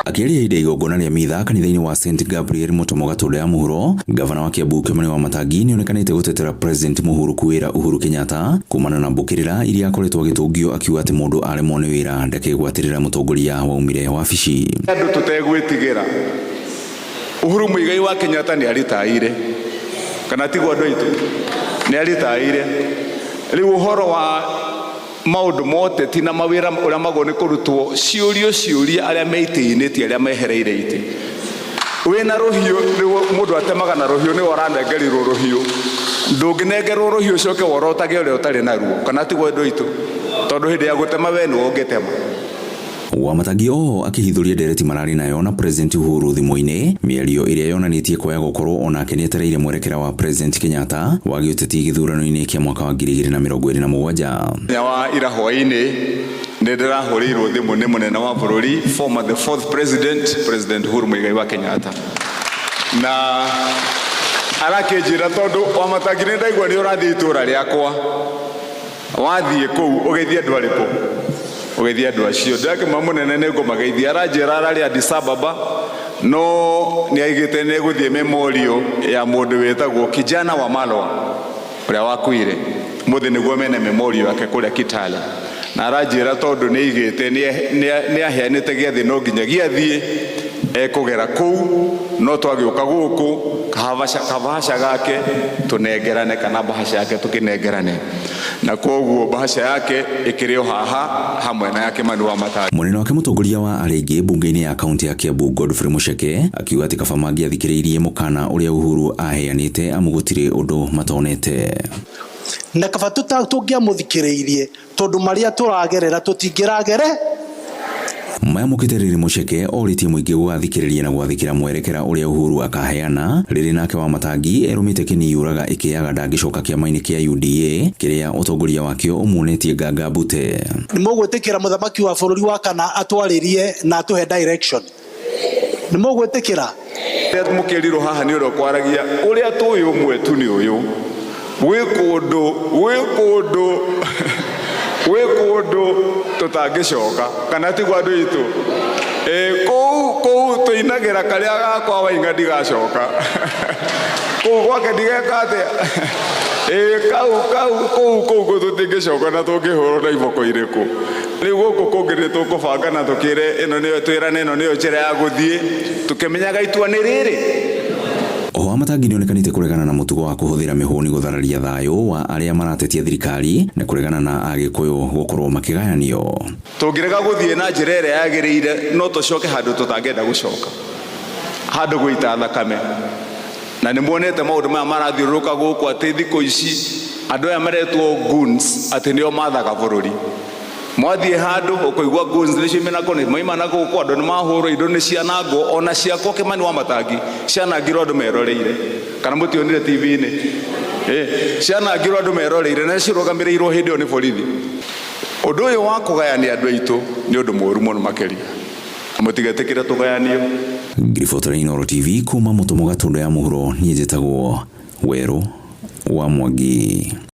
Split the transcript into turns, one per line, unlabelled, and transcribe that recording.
Akĩaria hĩndĩ ya igongona rĩa mitha kanitha-inĩ wa St Gabriel Mutomo Gatũndũ ya mũhuro, gavana wa Kiambu Kimani Wamatangi nĩonekanĩte gũtetera President mũhurũku wĩra Uhuru Kenyatta kumana na mbũkĩrĩra iria akoretwo agĩtũngio akiuga atĩ mũndũ aremwo nĩ wĩra ndakegwatĩrĩra mũtongoria waumire wabici.
Andũ tũtegwĩtigĩra Uhuru Muigai wa Kenyatta nĩ aritaire kana tiguo andũ aitũ nĩ aritaire rĩu ũhoro wa maũndũ ma ũteti na mawĩra ũrĩa magwo nĩ kũrutwo ciũrio ciũria arĩa me itĩ-inĩ ti arĩa mehereire itĩ wĩna rũhiũ nĩguo mũndũ atemaga na rũhiũ nĩwe ũranengerirwo rũhiũ ndũngĩnengerwo rũhiũ ũcoke worotage ũrĩa ũtarĩ naruo kana tiguo andũ aitũ tondũ hĩndĩ ya gũtema we nĩwe ũngĩtema.
Wamatangi oho akĩhithũria ndereti mararĩ nayo na President Uhuru thimũ-inĩ, mĩario ĩrĩa yonanĩtie kwaya gũkorwo onake nĩetereire mwerekera wa President Kenyatta wa gĩũteti gĩthurano-inĩ kĩa mwaka wa 2027.
Mũthenya wa ira hwaĩ-inĩ nĩ ndĩrahũrĩirwo thimũ nĩ mũnene wa bũrũri former the fourth president, President Uhuru Muigai wa Kenyatta, na arakĩnjĩra tondũ Wamatangi nĩ ndaigua nĩ ũrathiĩ itũra rĩakwa, wathiĩ kũu ũgeithie andũ arĩkũ? Ũgeithie andũ acio. Ndĩrakĩmwĩra mũnene nĩ ngũmageithia, aranjĩra ararĩ Addis Ababa no nĩ aigĩte nĩ egũthiĩ memorial ya mũndũ wĩtagwo Kijana wa Malwa ũrĩa wakuire mũthĩ nĩguo mene memorial yake kũrĩa Kitale, na aranjĩra tondũ nĩ aigĩte nĩ aheanĩte gĩathĩ no nginyagia athiĩ ekũgera kũu, no twagĩũka gũkũ kabahasha gake tũnengerane kana bahasha yake tũkĩnengerane, na koguo bahasha yake ĩkĩrĩ o haha hamwe na ya Kimani Wamatangi.
Mwena wake mũtongoria wa arĩa aingĩ mbunge-inĩ ya kaunti ya Kiambu Godfrey Mucheke akiuga atĩ kaba mangĩathikĩrĩirie mũkana ũrĩa Uhuru aheanĩte amu gũtirĩ ũndũ matonete.
Na kaba tũngĩamũthikĩrĩirie tondũ marĩa tũragerera tũtingĩragere.
Maya mokĩte rĩrĩ Mucheke orĩtie mũingĩ gũgathikĩrĩria na gwathĩkĩra mwerekera ũrĩa Uhuru akaheana rĩrĩ nake Wamatangi erũmĩte kĩniyũraga ĩkĩaga ndangĩcoka kĩama-inĩ kĩa UDA kĩrĩa ũtongoria wakĩo ũmuonetie nganga mbute.
Nĩ mũgwĩtĩkĩra mũthamaki wa bũrũri wa kana atwarĩrie na atũhe direction? Nĩ mũgwĩtĩkĩra?
Mũkĩrirwo haha nĩ ũrĩa ũkwaragia ũrĩa tũĩ ũmwe tu nĩ ũyũ gwĩ kũndũ gwĩ kũndũ gwĩ kũndũ tũtangĩcoka kana tiguo andũ aitũ kũu kũu tũinagĩra karĩa gakwa wainga ndigacoka kũu gwake ndigeka atĩa kau kau kũu kũu tũtingĩcoka na tũngĩhũrwo na iboko irĩkũ rĩu gũkũ kũngĩ nĩ tũkũbanga na tũkĩre ĩno nĩyo twĩrane ĩno nĩyo njĩra ya gũthiĩ tũkĩmenyaga itua nĩ rĩrĩ.
Oho Wamatangi nĩonekanĩte kũregana na mũtugo wa kũhũthĩra mĩhũni gũthararia thayũ wa arĩa maratetia thirikari na kũregana na Agĩkũyũ gũkorwo makĩgayanio.
Tũngĩrega gũthiĩ na njĩra ĩrĩa yagĩrĩire no tũcoke handũ tũtangĩenda gũcoka, handũ gũita thakame. Na nĩ muonete maũndũ maya marathiũrũrũka gũkũ atĩ thikũ ici andũ aya maretwo goons atĩ nĩo mathaga bũrũri. Mwathiĩ handũ ũkũigua goons nĩ ciumĩra kũ, maima na gũkũ andũ nĩ mahũrwo, indo nĩ cianangwo, ona ciakwa Kimani Wamatangi cianangirwo andũ meroreire, kana mũtionire TV-inĩ? Cianangirwo andũ meroreire na cirũgamĩrĩirwo hĩndĩ ĩyo nĩ borithi. Ũndũ ũyũ wa kũgayania andũ aitũ nĩ ũndũ mũũru mũno makĩria, na mũtigetĩkĩre tũgayanio.
Ngiribotera Inooro TV kuma Mũtũmũ Gatũndũ ya mũhuro, niĩ njĩtagwo Werũ wa Mwangi.